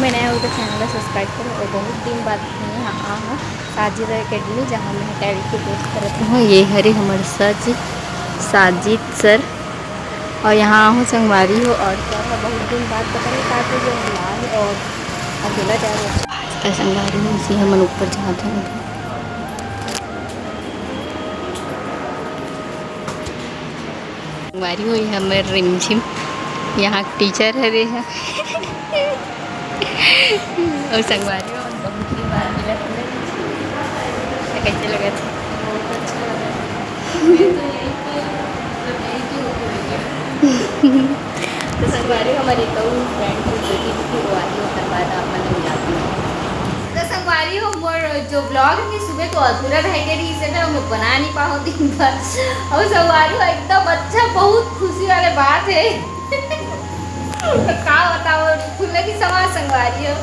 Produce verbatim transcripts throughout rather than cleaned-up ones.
मैं नया हूँ तो चैनल ला सब्सक्राइब करो। और बहुत दिन बाद मैं यहाँ आ हूँ साजिद एकेडमी, जहाँ मैं टैली के कोर्स करत हूँ। ये हरे हमर सर जी, साजिद सर। और यहाँ आहूँ संगवारी हो, और क्या है, बहुत दिन बाद पता नहीं का चीज़ है, और अकेला जा रहा है। तो संगवारी हो, इसी हमन ऊपर जात हन। संगवारी हो, ये हमर रिमझिम यहाँ टीचर हरे है। और संगवारी हो, बहुत ही बार मिला हमने। तो कैसे लगा था? बहुत अच्छा लगा। मैं तो यहीं पे, मतलब, यहीं की होके हुई है। तो संगवारी हो, हमारी तो फ्रेंड की बेटी भी थी, वो आई, ओकर बाद आप मन मिलाती हूँ। तो संगवारी हो, मोर जो ब्लॉग है सुबह को अधूरा रह गए रही, इसे मैं बना नहीं पाऊँ दिन भर। और संगवारी हो, एकदम अच्छा, बहुत खुशी वाले बात है। तो का बताओ, फूल भी समा संगवारी हो,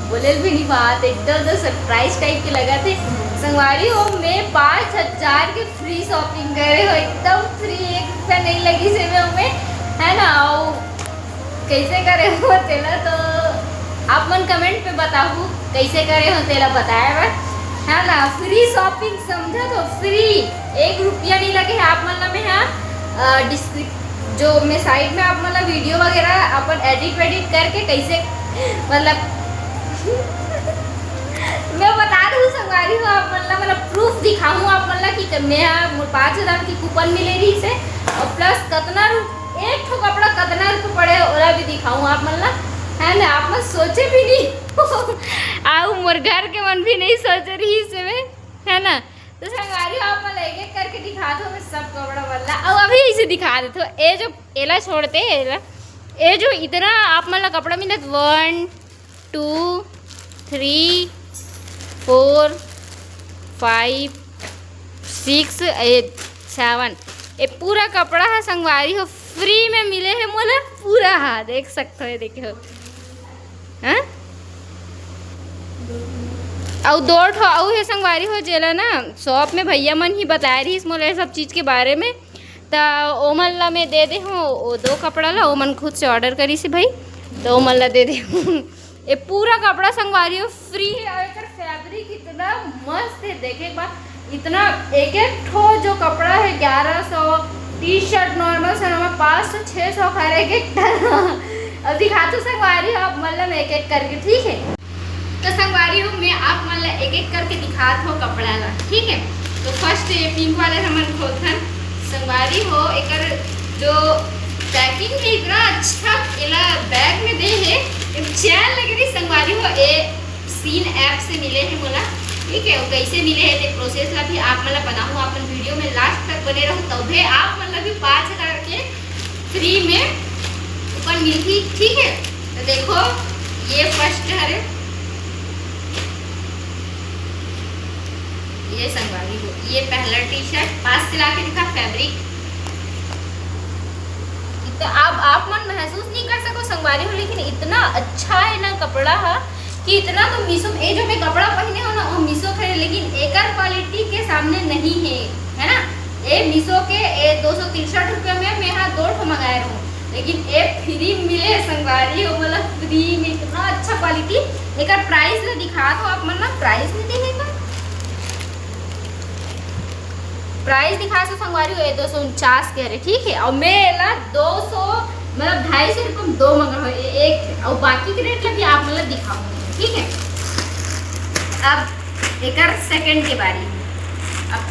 बोले भी नहीं बात, एकदम तो सरप्राइज टाइप के लगा थे। संगवारी हो, मैं पाँच हजार के फ्री शॉपिंग करे हो, एकदम फ्री, एक रुपया नहीं लगी से में हमें, है ना? और कैसे करे हो तेला तो आप मन कमेंट पे बताहू, कैसे करे हो तेला बताए बर, है ना? फ्री शॉपिंग समझा तो फ्री, एक रुपया नहीं लगे है आप मन ला। मैं हाँ, अ, डिस्क्रिप-, जो मैं साइड में आप मन ला वीडियो वगैरह अपन एडिट वेडिट करके कैसे, मतलब, मैं बता दूँ संगवारी हो आप मन ला, मतलब प्रूफ दिखाऊँ आप मन ला कि मैं हाँ, मोर पाँच हजार की कूपन मिले रही से, और प्लस कतना रु-, एक ठो कपड़ा कतना रुपये पड़े, ओला भी दिखाऊँ आप मन ला, है ना? आप मन सोचे भी नहीं। आऊ मोर घर के मन भी नहीं सोचे रही से में, है ना? तो संगवारी हो, आप मन ला एक एक करके दिखात हो मैं सब कपड़ा मन ला। अउ अभी इसे दिखा देत हो, ए जो एला छोड़ते, एला, ए जो इतना आप मन ला कपड़ा मिलत, one, two, three, four, five, six, ए, सेवन, ए पूरा कपड़ा है संगवारी हो, फ्री में मिले है मोला पूरा। हाँ, देख सकते हो, ये देखे हो, हाँ? अउ दो ठो अउ हे संगवारी हो, जेला ना शॉप में भैया मन ही बताए रहिस मोला ये सब चीज़ के बारे में, त ओमन ला मैं दे दे हूँ, वो दो कपड़ा ला ओमन खुद से ऑर्डर करिस भाई, तो ओमन ला दे दे हूँ। ये पूरा कपड़ा संगवारी हो फ्री है, और एकर फैब्रिक इतना मस्त है, देखे एक बार, इतना एक एक ठो जो कपड़ा है ग्यारह सौ, टी शर्ट नॉर्मल से नॉर्मल पाँच सौ छः सौ का एक एक ठन। अब दिखात हो संगवारी हो आप मन ला मैं एक एक करके, ठीक है? तो संगवारी हो, मैं आप मन ला एक एक करके दिखात हो कपड़ा ला, ठीक है? तो फर्स्ट ये पिंक वाले हमन खोलथन। संगवारी हो, एकर जो पैकिंग है इतना अच्छा, एला बैग में दे है, एक चैन लग रही संगवारी हो, ए सीन ऐप से मिले है मोला, ठीक है? वो कैसे मिले है ते प्रोसेस ला भी आप मन ला बताहूँ, आप मन वीडियो में लास्ट तक बने रहू, तभे आप मन ला भी पाँच हजार के फ्री में कूपन मिलही, ठीक है? तो देखो, ये फर्स्ट हरे, ये संगवारी हो, ये पहला टी शर्ट, पास सिला के दिखा फैब्रिक। तो आप, आप मन महसूस नहीं कर सको संगवारी हो, लेकिन इतना अच्छा है ना कपड़ा हा, कि इतना तो मीशो, ये जो मैं कपड़ा पहने हो ना, वो मीशो के है, लेकिन एकर क्वालिटी के सामने नहीं है, है ना? ये मीशो के, ये दो सौ तिरसठ रुपये में मैं हाँ दो ठो मंगाए रहूँ, लेकिन ये फ्री मिले संगवारी हो, मतलब फ्री में इतना अच्छा क्वालिटी। एकर प्राइस ला दिखा दो आप मन ना, प्राइस नहीं देखे का? प्राइस दिखा सो संगवारी हो, ये दो सौ उनचास के हरे, ठीक है। और मैं एला दो सौ, मतलब ढाई सौ रुपये में दो मंगा हो, ए-, एक, और बाकी के रेट ला भी आप मतलब दिखाऊंगी, ठीक है। अब एकर सेकंड के बारी में, अब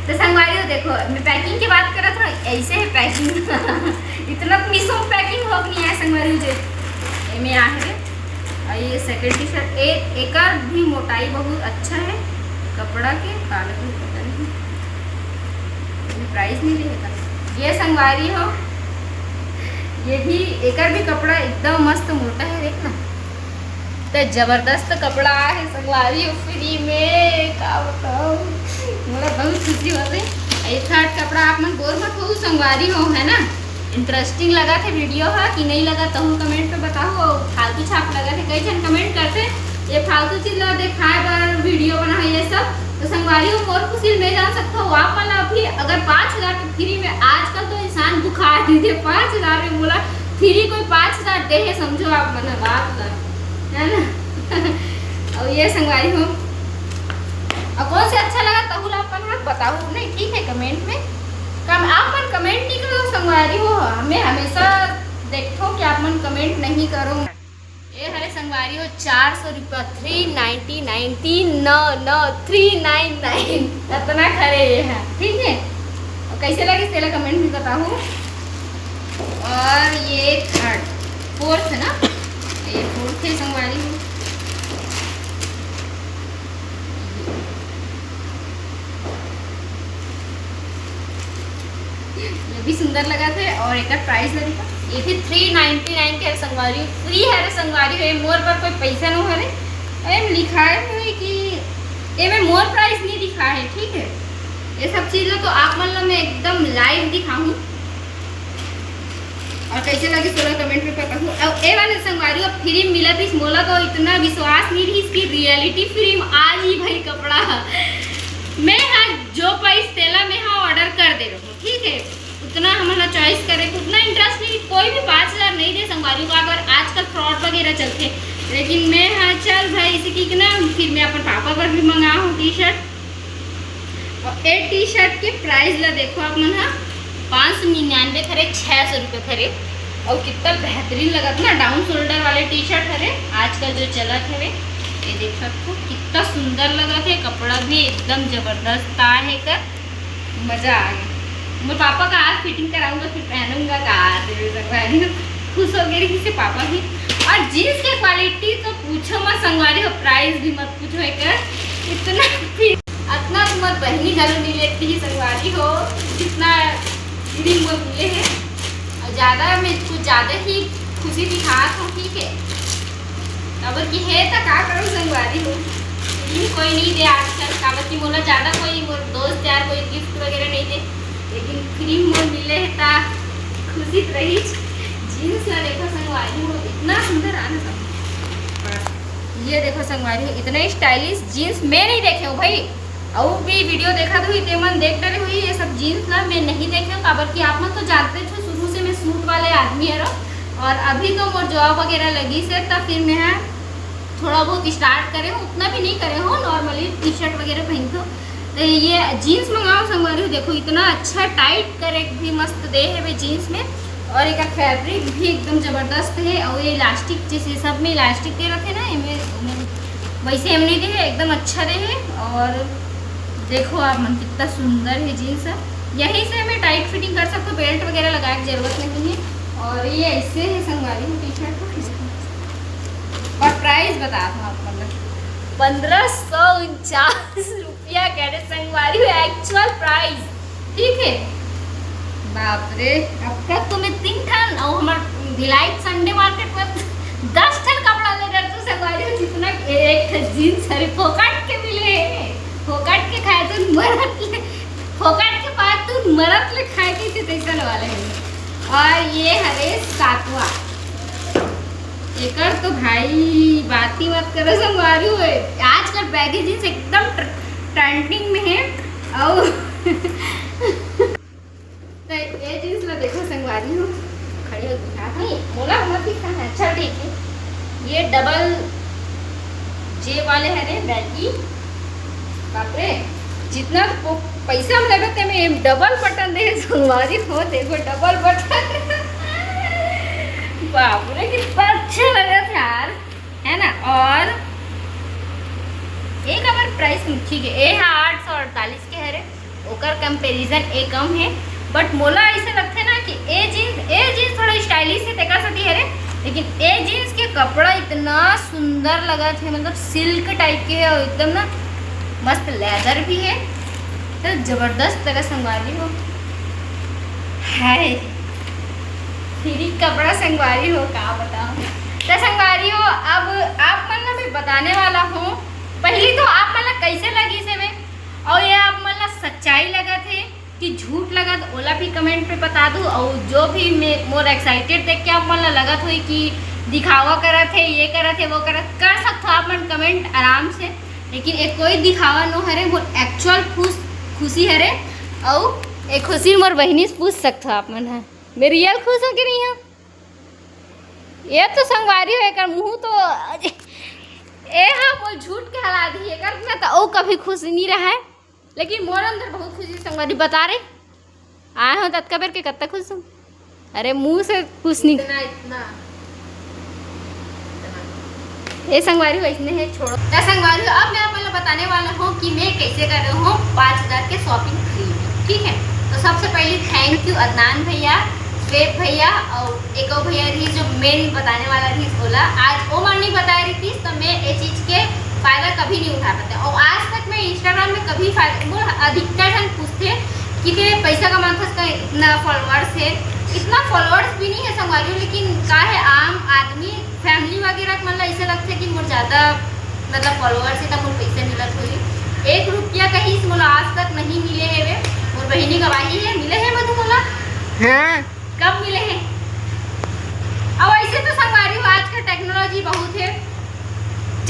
तो संगवारी हो, देखो, मैं पैकिंग की बात करत हूँ, ऐसे है पैकिंग। इतना मीशो पैकिंग हो नहीं है संगवारी हो, जे एमे आहे। और ये सेकंड टी शर्ट, ए-, एकर भी मोटाई बहुत अच्छा है कपड़ा के, काला भी पता नहीं, ये प्राइस नहीं लिखा। ये संगवारी हो, ये भी, एकर भी कपड़ा एकदम मस्त मोटा है, देख ना, तो जबरदस्त कपड़ा है संगवारी हो फ्री में, का बताओ, मोला बहुत खुशी होते। ये थर्ड कपड़ा आप मन बोर मत हो संगवारी हो, है ना? इंटरेस्टिंग लगा थे वीडियो हा कि नहीं लगा, तहु कमेंट पे बताओ। फालतू छाप लगा थे, कई जन कमेंट करते, ये फालतू चीज ला दिखाए बर वीडियो बना है ये सब। तो संगवारी हो, मोर खुशी मैं जान सकता हूँ, आप मन अभी अगर पाँच हजार के फ्री में, आजकल तो इंसान दुखा दीजिए, पाँच हजार में बोला फ्री कोई पाँच हजार दे है, समझो आप मन बात ला। है ना? अउ ये संगवारी हो, अउ कौन से अच्छा लगा, तहू ला अपन हा बताहू नहीं, ठीक है, कमेंट में। कम आप मन कमेंट नहीं करो संगवारी हो, हमें हमेशा देखो कि आप मन कमेंट नहीं करो। ये हरे संगवारी हो, चार सौ रुपया, थ्री नाइन्टी नाइन, तीन नौ नौ, थ्री नाइन नाइन, इतना खरे ये है, ठीक है। और कैसे लगे तेला कमेंट में बताओ। और ये थर्ड, फोर्थ है ना, ये फोर्थ है संगवारी हो। ये भी सुंदर लगा थे। और एक प्राइस लगा, ये भी थ्री नाइन्टी नाइन के हरे संगवारी, फ्री हरे संगवारी हो, ये मोर पर कोई पैसा नो हरे। अरे में लिखा है कि ये में मोर प्राइस नहीं दिखा है, ठीक है। ये सब चीज ला तो आप मन ला मैं एकदम लाइव दिखाऊं। और कैसे लगे तोला कमेंट में बताहू। अब ए वाले संगवारी अब फ्री मिलत इस, मोला तो इतना विश्वास नहीं रही कि रियलिटी फिल्म आ ही भाई कपड़ा। मैं हाँ जो पाइस तेला मैं हाँ ऑर्डर कर दे रहूँ, ठीक है। उतना हमन ला चॉइस करे के उतना इंटरेस्ट नहीं, कोई भी पाँच हजार नहीं दे संगवारी हो, अगर आजकल फ्रॉड वगैरह चलते। लेकिन मैं हाँ चल भाई इसे की ना, फिर मैं अपन पापा पर भी मंगा हूँ टी शर्ट। और ए टी शर्ट के प्राइस ला देखो आप मन हा, पाँच सौ निन्यानवे खरे, छः सौ रुपये खरे। और कितना बेहतरीन लगत ना, डाउन शोल्डर वाले टी शर्ट हरे, आजकल जो चलत हवे। ये देख सकते हो कितना सुंदर लगत है, कपड़ा भी एकदम जबरदस्त आय हे कर, मजा आ गया। मोर पापा का आज फिटिंग कराऊंगा, फिर पहनूंगा का आज, ये सब पहनूंगा। खुश हो गए रही से पापा भी। और जीन्स के क्वालिटी तो पूछो मत संगवारी हो, प्राइस भी मत पूछो एकर, इतना भी, इतना तो मोर बहनी घलो नहीं लेती ही संगवारी हो, जितना फ्री मोर मिले है। और ज़्यादा मैं कुछ ज़्यादा ही खुशी दिखात हूँ, ठीक है। काबर कि हे त का करूँ संगवारी हो, फ्री कोई नहीं दे आजकल, काबर कि मोला ज़्यादा कोई मोर दोस्त यार कोई गिफ्ट वगैरह नहीं दे, लेकिन फ्री मोर मिले है त खुशी तो रही। जीन्स ला देखो संगवारी हो, इतना सुंदर आना सब। ये देखो संगवारी हो, इतना स्टाइलिश जीन्स मैं नहीं देखे हूँ भाई। अउ भी वीडियो देखत हुई, ते मन देख डरे हुई, ये सब जीन्स ला मैं नहीं देखे हूँ, काबर कि आप मन तो जानते हो शुरू से मैं सूट वाले आदमी है। और अभी तो मोर जॉब वगैरह लगी से, तब फिर मैं थोड़ा बहुत स्टार्ट करे हूँ, उतना भी नहीं करे हूँ, नॉर्मली टी शर्ट वगैरह पहनते हो। तो ये जीन्स मंगाओ संगवारी हो, देखो इतना अच्छा टाइट करे भी मस्त दे है वे जीन्स में। और एक फैब्रिक भी एकदम जबरदस्त है। और ये इलास्टिक, जैसे सब में इलास्टिक दे रखे ना, इनमें वैसे हम नहीं दे है, एकदम अच्छा दे है। और देखो आप मन कितना सुंदर है जीन्स है। यहीं से हमें टाइट फिटिंग कर सकते हो, बेल्ट वगैरह लगाए की जरूरत नहीं है। और ये ऐसे है संगवारी हो टी शर्ट। और प्राइस बता दो आप, मतलब पंद्रह सौ उनचास रुपया कह रहे संगवारी हो, एक्चुअल प्राइस, ठीक है। बाप रे, अब तक तुम्हें तीन ठन और हमार भिलाई संडे मार्केट में दस ठन कपड़ा ले रहे तो संगवारी हो, जितना एक जीन्स हरे फोकट के मिले है, फोकट के खाए तो मरत ले, फोकट के बाद तू मरत ले खाए के थे तैसन वाले हैं। और ये हरे सातवा, एकर तो भाई बात ही मत करो संगवारी हो। आजकल बैगी जींस एकदम ट्र-, ट्रेंडिंग में है। और तो ये जींस ला देखो संगवारी हो, खड़े हो दिखा नहीं, मोला मत दिखा है। अच्छा ठीक है, ये डबल जे वाले है रे बैगी। बाप रे, जितना तो पो-, पैसा हम लेबे ते में डबल बटन दे संगवारी हो, देखो डबल बटन। बाप रे, कितना अच्छा लगा था यार, है ना। और एक अगर प्राइस, ठीक है, ए हा आठ सौ अड़तालीस के हरे, ओकर कंपैरिजन ए कम है। बट मोला ऐसे लगथे ना कि ए जींस, ए जींस थोड़ा स्टाइलिश है, तेकर सेती हरे, लेकिन ए जींस के कपड़ा इतना सुंदर लगत है, मतलब सिल्क टाइप के है और एकदम ना मस्त लेदर भी है, तो जबरदस्त लगा संगवारी हो। हाय, फ्री कपड़ा संगवारी हो, का बताओ। तो संगवारी हो, अब आप मन ला मैं बताने वाला हूँ, पहली तो आप मन ला कैसे लगी से वे, और ये आप मन ला सच्चाई लगत है कि झूठ लगत, ओला भी कमेंट पे बता दू। और जो भी मे-, मोर एक्साइटेड देख के आप मन ला लगत होई कि दिखावा करत है, ये करत है, वो करत, कर सकत हो आप मन कमेंट आराम से, लेकिन एक कोई दिखावा नो हरे, मोर एक्चुअल खुश, खुशी हरे। और एक खुशी मोर बहिनी से पूछ सकत हो आप मन है, मैं रियल खुश हो कि नहीं हो? ये तो संगवारी हो, एकर मुंह तो, ए हा मोर झूठ के हला दी, एकर में तो ओ कभी खुश नहीं रहा है, लेकिन मोर अंदर बहुत खुशी संगवारी बता रहे। आए हो ततका बेर के कत्ता खुश हूँ। अरे मुंह से कुछ नहीं। इतना, इतना। ये संगवारी हो, इसने है, छोड़ो। तो संगवारी हो, अब मैं आप लोग बताने वाला हूँ कि मैं कैसे कर रही हूँ पाँच हज़ार के शॉपिंग फ्री में, ठीक है। तो सबसे पहले thank you अदनान भैया, स्वेब भैया और एको भैया रही जो मेन बताने वाला रही बोला, आज वो मन नहीं बता रही थी तो मैं ये चीज के फायदा कभी नहीं उठा पाते। और आज तक मैं इंस्टाग्राम में कभी फायदा, मोर अधिकतर जन पूछते कि ते पैसा कमाथस का इतना फॉलोअर्स है, इतना फॉलोअर्स भी नहीं है संगवारी हो, लेकिन का है आम आदमी फैमिली वगैरह के मन ला ऐसे लगते कि मोर ज्यादा मतलब फॉलोअर्स है तो मोर पैसे मिलत होही। एक रुपया कहीं से मोला आज तक नहीं मिले है वे। मोर बहिनी गवाही है, मिले है मधु मोला? हाँ। कब मिले हैं? अब ऐसे तो संगवारी हो, आज का टेक्नोलॉजी बहुत है।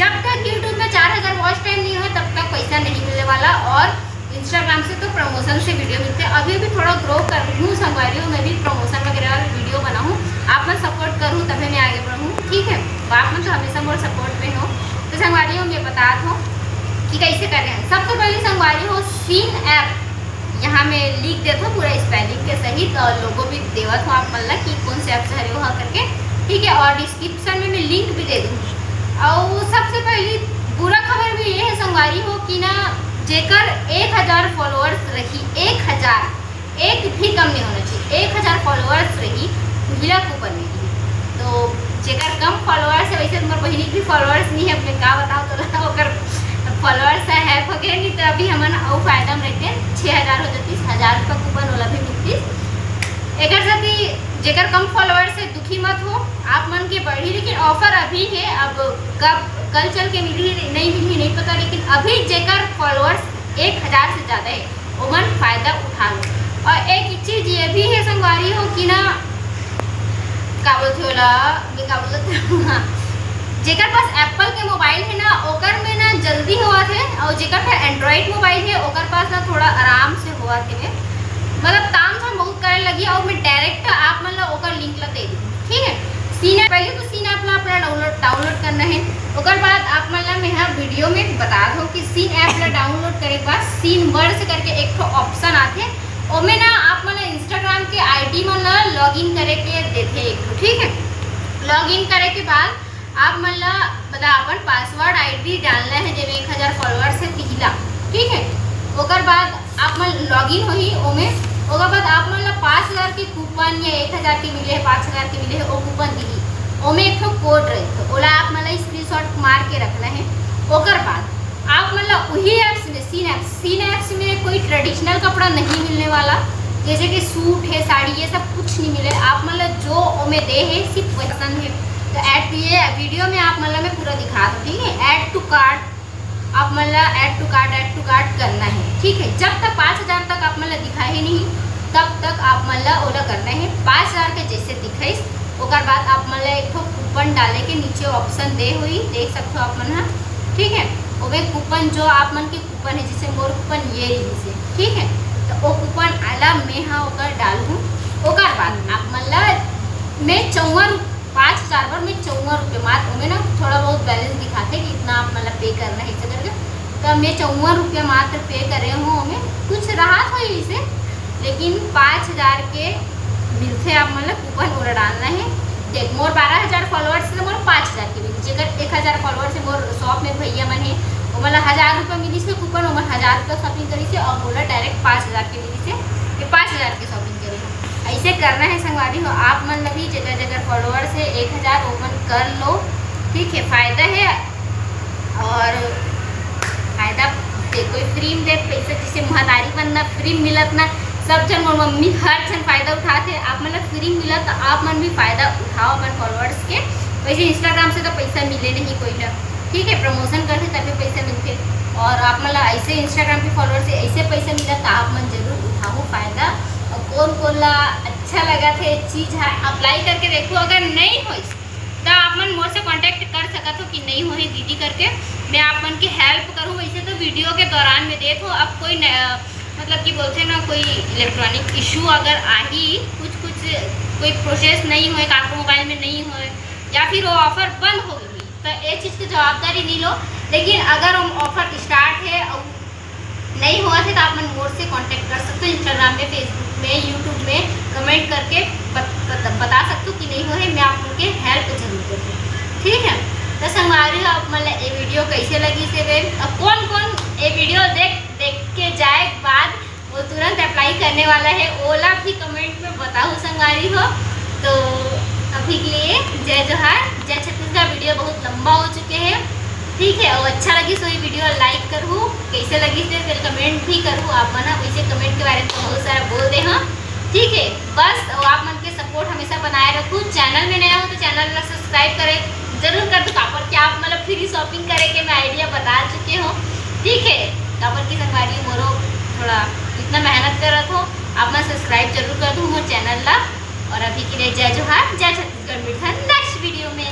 जब तक YouTube में चार हज़ार वॉच टाइम नहीं हो तब तक पैसा नहीं मिलने वाला। और इंस्टाग्राम से तो प्रमोशन से वीडियो मिलते हैं। अभी अभी थोड़ा ग्रो कर रही हूँ संगवारी हो, मैं भी प्रमोशन वगैरह वाला वीडियो बनाऊँ, आप मन सपोर्ट करूँ तभी मैं आगे बढ़ूँ, ठीक है। तो आप मन तो हमेशा मोर सपोर्ट में हो। तो संगवारी हो, मैं बता दूँ कि कैसे कर रहे हैं। सबसे पहले संगवारी हो, सीन ऐप, यहाँ मैं लिख देत हूँ पूरा स्पेलिंग के सहित और लोगो भी देवत हूँ आप मन ला कि कौन से ऐप से हरे हो करके, ठीक है। और डिस्क्रिप्शन में मैं लिंक भी दे दूँगी। और सबसे पहली बुरा खबर भी ये है संगवारी हो कि ना, जेकर एक हज़ार फॉलोअर्स रही, एक हज़ार, एक भी कम नहीं होना चाहिए, एक हज़ार फॉलोअर्स रही, उहिला कूपन मिली। तो जेकर कम फॉलोअर्स है, वैसे तो मोर बहिनी के भी फॉलोअर्स नहीं है, अब मैं का बताऊँ तोला, ओकर फॉलोअर्स है, हैक हो गए, नहीं तो अभी हमन अउ फायदा में रहते, छः हज़ार हो जाती, हज़ार का कूपन ओला भी मिलती। एकर साथ ही जेकर कम फॉलोअर्स है, दुखी मत हो, आप मन के बढ़ी, लेकिन ऑफर अभी है, अब कब कल चल के मिलही नहीं मिलही नहीं पता, लेकिन अभी जेकर फॉलोअर्स एक हज़ार से ज़्यादा है, ओमन फायदा उठा लो। और एक चीज ये भी है संगवारी हो कि ना, का बोलथे ओला, मैं का बोलत हूँ, जेकर पास एप्पल के मोबाइल है ना, ओकर में ना जल्दी होवत है, और जेकर पास एंड्रॉइड मोबाइल है, ओकर पास ना थोड़ा आराम से होवत है, मतलब ताम झाम बहुत करे लगी। और मैं डायरेक्ट आप मन ला ओकर लिंक ला दे दूँ, ठीक है। सीन ऐप, पहले तो सीन ऐप ला अपना डाउनलोड डाउनलोड करना है। ओकर बाद आप मन ला मैं हाँ वीडियो में बता दूँ कि सीन ऐप ला डाउनलोड करे के बाद सीन वर्ड्स करके एक ठो ऑप्शन आथे, ओमे ना आप मन ला इंस्टाग्राम के आईडी मन ला लॉग इन करे के देथे एक ठो, ठीक है। लॉग इन करे के बाद आप मन ला, मतलब, अपन पासवर्ड आईडी डालना है, जेमे एक हज़ार फॉलोअर्स है, तिहिला, ठीक है। ओकर बाद आप मन लॉग इन होही ओमे, ओकर बाद आप मन ला पाँच हज़ार के कूपन या एक हज़ार के मिले है, पाँच हज़ार के मिले है, वो कूपन दिही, ओमे एक ठो कोड रहिथे, ओला आप मन ला स्क्रीनशॉट मार के रखना है। ओकर बाद आप मन ला उही ऐप्स में, सीन ऐप्स, सीन ऐप्स में कोई ट्रेडिशनल कपड़ा नहीं मिलने वाला, जैसे कि सूट है, साड़ी, ये सब कुछ नहीं मिले। आप मन ला जो ओमे दे है, सिर्फ वैसन है। तो ऐड, ये वीडियो में आप मन ला मैं पूरा दिखा दूँ, ठीक है। ऐड टू कार्ट, आप मन ला add to cart, add to cart करना है, ठीक है। जब तक पाँच हज़ार तक आप मन ला दिखाए ही नहीं, तब तक आप मन ला ओला करना है। पाँच हज़ार के जैसे दिखाइस, ओकर बाद आप मन ला एक ठो कूपन डाले के नीचे ऑप्शन दे होही, देख सकते हो आप मन हा, ठीक है। ओमे कूपन, जो आप मन के कूपन है, जैसे मोर कूपन ये रही से, ठीक है, तो वो कूपन आला मैं हा ओकर डालहूँ। ओकर बाद आप मन ला मैं चौवन, पाँच हज़ार बर मैं चौवन रुपये मात्र, ओमे ना थोड़ा बहुत बैलेंस दिखाथे कि इतना आप मन ला पे करना है, ऐसे करके। तो मैं चौवन रुपये मात्र पे करे हूँ, ओमे कुछ राहत होही इसे, लेकिन पाँच हज़ार के मिलथे आप मन ला कूपन, ओला डालना है। देख, मोर बारह हज़ार फॉलोअर्स है, मोर पाँच हज़ार के मिली, जेकर एक हज़ार फॉलोअर्स है, मोर शॉप में भैया मन है, ओमन ला हज़ार रुपये मिलिस हे कूपन, ओमन हज़ार रुपये शॉपिंग करिस हे, और मोला डायरेक्ट पाँच हज़ार के मिलिस हे, ये पाँच हज़ार के शॉपिंग करे हो। ऐसे करना है संगवारी हो, आप मन ला भी जेकर जेकर फॉलोअर्स है एक हज़ार, ओमन कर लो, ठीक है, फायदा है। और फायदा दे, कोई फ्री में दे पैसा, जैसे महतारी मन ला फ्री में मिलत ना, सब जन, मोर मम्मी, हर जन फायदा उठाथे। आप मन ला फ्री में मिलत तो आप मन भी फायदा उठाओ अपन फॉलोअर्स के। वैसे इंस्टाग्राम से तो पैसा मिले नहीं कोई ला, ठीक है, प्रमोशन करथे तभी पैसा मिलथे। और आप मन ला ऐसे इंस्टाग्राम के फॉलोअर्स से ऐसे पैसा मिलत तो आप मन जरूर उठाओ फायदा। और कौन कौन ला अच्छा लगथे चीज है, अप्लाई करके देखो, अगर नहीं होइस तो आप मन मोर से कॉन्टैक्ट कर सकत हो कि नहीं होही दीदी करके, मैं आप मन के हेल्प करूँ। वैसे तो वीडियो के दौरान में देत हो, अब कोई न-, मतलब कि बोलथे ना, कोई इलेक्ट्रॉनिक इशू अगर आही, कुछ कुछ कोई प्रोसेस नहीं होए, काको मोबाइल में नहीं होए, या फिर वो ऑफर बंद हो गई, तो ये चीज़ की जवाबदारी नहीं लो। लेकिन अगर वो ऑफर स्टार्ट है और नहीं हुआ थे, तो आप मन मोर से कॉन्टैक्ट कर सकते हो Instagram में, Facebook में, YouTube में कमेंट करके बत, बत, बता सकते हो कि नहीं हुआ है, मैं आप लोग के हेल्प जरूर करूँ। ठीक है, तो संगवारी हो, आप मन ला ये वीडियो कैसे लगिस हे, अब कौन कौन ये वीडियो देख देख के जाए के बाद वो तुरंत अप्लाई करने वाला है, ओला भी कमेंट में बताओ संगवारी हो। तो अभी के लिए जय जोहार, जय छत्तीसगढ़। वीडियो बहुत लंबा हो चुके हैं, ठीक है, और अच्छा लगिस तो ये वीडियो लाइक करहू, कैसे लगिस हे फिर कमेंट भी करहू। आप मन ह वैसे कमेंट के बारे में तो बहुत सारा बोल दे हो, ठीक है। बस वो आप मन के सपोर्ट हमेशा बनाए रखू। चैनल में नया हो तो चैनल ला सब्सक्राइब करे जरूर कर दो, काबर कि आप मतलब फ्री शॉपिंग करे के मैं आइडिया बता चुके हो, ठीक है। काबर कि संगवारी मोरो थोड़ा इतना मेहनत करत हो, आप मन सब्सक्राइब जरूर कर दो मोर चैनल ला। और अभी के लिए जय जोहार, जय छत्तीसगढ़, मिलथन नेक्स्ट वीडियो में।